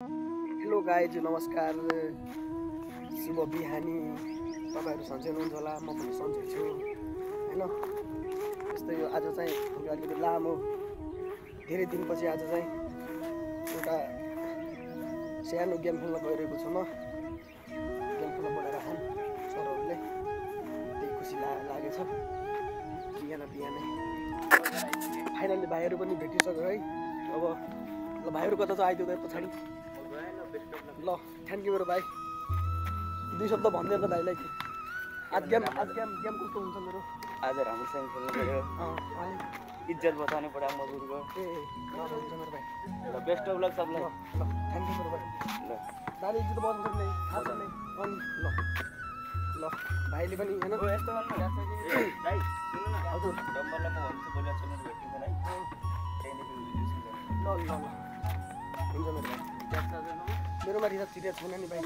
Hello guys, नमस्कार, शुभ बिहानी। तपाईहरु सन्चै हुनुहुन्छ होला, म पनि सन्चै छु हैन। यस्तै यो आज चाहिँ अलिकति लामो धेरै दिनपछि आज चाहिँ एउटा सानो गेम खेल्न गइरहेको छु। म गेम खेल्न बोलाएर छन् सरहरूले, त्यही खुसी लागेछ। बिहानै फाइनली भाइहरु पनि भेटिसक्यो है। अब ल भाइहरु कता छ आइदियो त पछाडि। ल थ्याङ्क यू मेरो भाइ। दुई शब्द भन्दैन त भाइलाई। आज गेम कस्तो हुन्छ मेरो? आज राम्रोसँग खेल्नु पर्यो। इज्जत बचाउनु पर्यो मजुरको। ए ल हुन्छ मेरो भाइ। ल बेस्ट अफ लक सबलाई। ल थ्याङ्क यू मेरो भाइ। ल दाले इज्जत बचाउनु सक्ने थाहा छ नि। अनि ल भाइले पनि हैन यस्तो गर्नु लाग्छ कि भाइ सुन्नु न। हजुर डम्बरलाई म भन्छु बोल्न चल्नु भेट्नु मलाई। ल हुन्छ मेरो भाइ। मेरोमा रिचार्ज छिटेर छैन नि भाइ।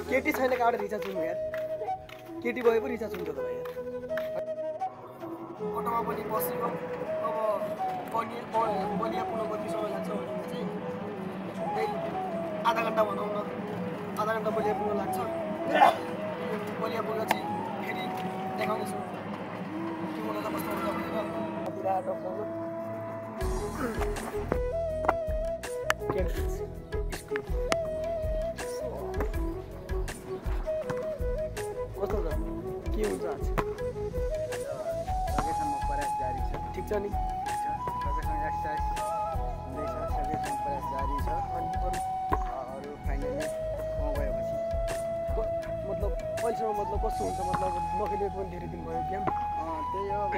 केटी छैन काबाट रिचार्ज हुनु यार। केटी भए पो रिचार्ज हुन्छ त भाइ यार। अटोमा पनि बस्यो। अब बलिया पुग्न कति समय लाग्छ भने चाहिँ त्यही आधा घन्टा भनौँ न। आधा घन्टा बलिया पुग्न लाग्छ। बलिया पुगेपछि फेरि देखाउनेछु के हुन त कस्तो हुन्छ भनेर। बिराट कस्तो छ? के हुन्छ आज? सकेसम्म प्रयास जारी छ। ठिक छ नि? सकेसम्म एक्सर्साइज हुँदैछ। सकेसम्म प्रयास जारी छ। अनि अरू फाइनली गाउँ गएपछि मतलब अहिलेसम्म मतलब कस्तो हुन्छ? मतलब नखेलेको पनि धेरै दिन भयो गेम। त्यही हो। अब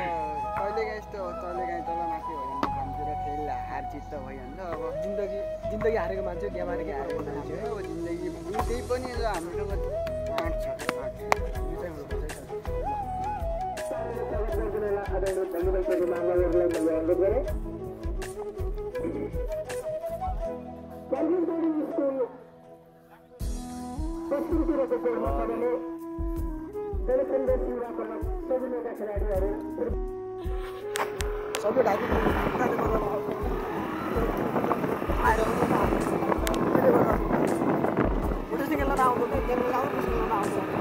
कहिलेकाहीँ यस्तो कहिलेकाहीँ तल माथि भइहाल्छ। कम्तीतिर खेल हार जित त भइहाल्छ। अब जिन्दगी हारेको मान्छे, गेम हारेको मान्छे हो। जिन्दगी त्यही पनि हामीसँग आँट छ। सबै ढाकी आएर मोटरसाइकल आउँदैन, गेम आउँदैन।